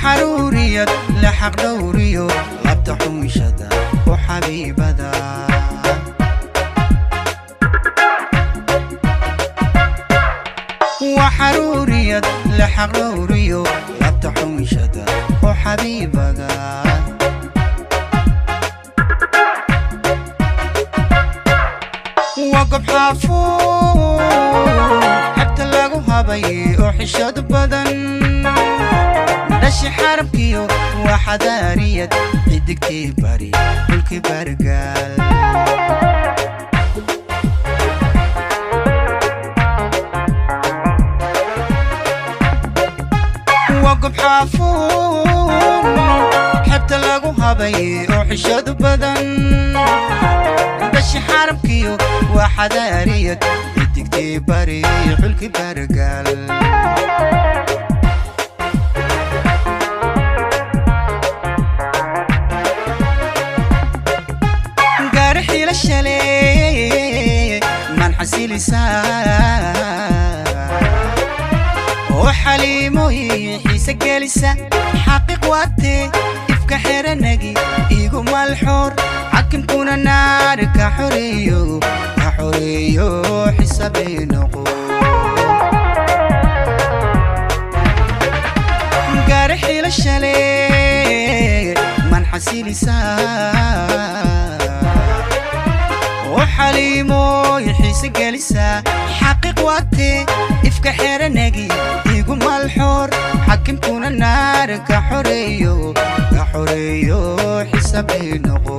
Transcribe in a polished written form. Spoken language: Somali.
Xaruuriyad la xaq dhowriyo, labta xunshada ku xabiibada. Waa xaruuriyad la xaq dhowriyo, labta xunshada ku xabiibada. Waa gob xaafuun xebta lagu habay oo xishad badan, dhashi xarabkiyo waa xadaariyad, xidigtii bari dhulkii bargaal. Waa gob xaafuun xebta lagu habay oo xishad badan, dhashi xarabkiyo waa xadaariyad, xidigtii bari xulkii bargaal. Gaari xila shale man xasilisaa oo xaliimooyi xiise gelisa, xaqiiq waatee ifka xeranagi igu malxoor, xakimkuna naari ka xoreeyo, ka xoreeyo xisabay noqo. Gaari xila shale man xasilisaa oo xaliimooy xiise gelisa, xaqiiq waatee ifka xeranagi igu malxoor, xakimkuna naari ka xoreeyo, ka xoreeyo xisabay noqo.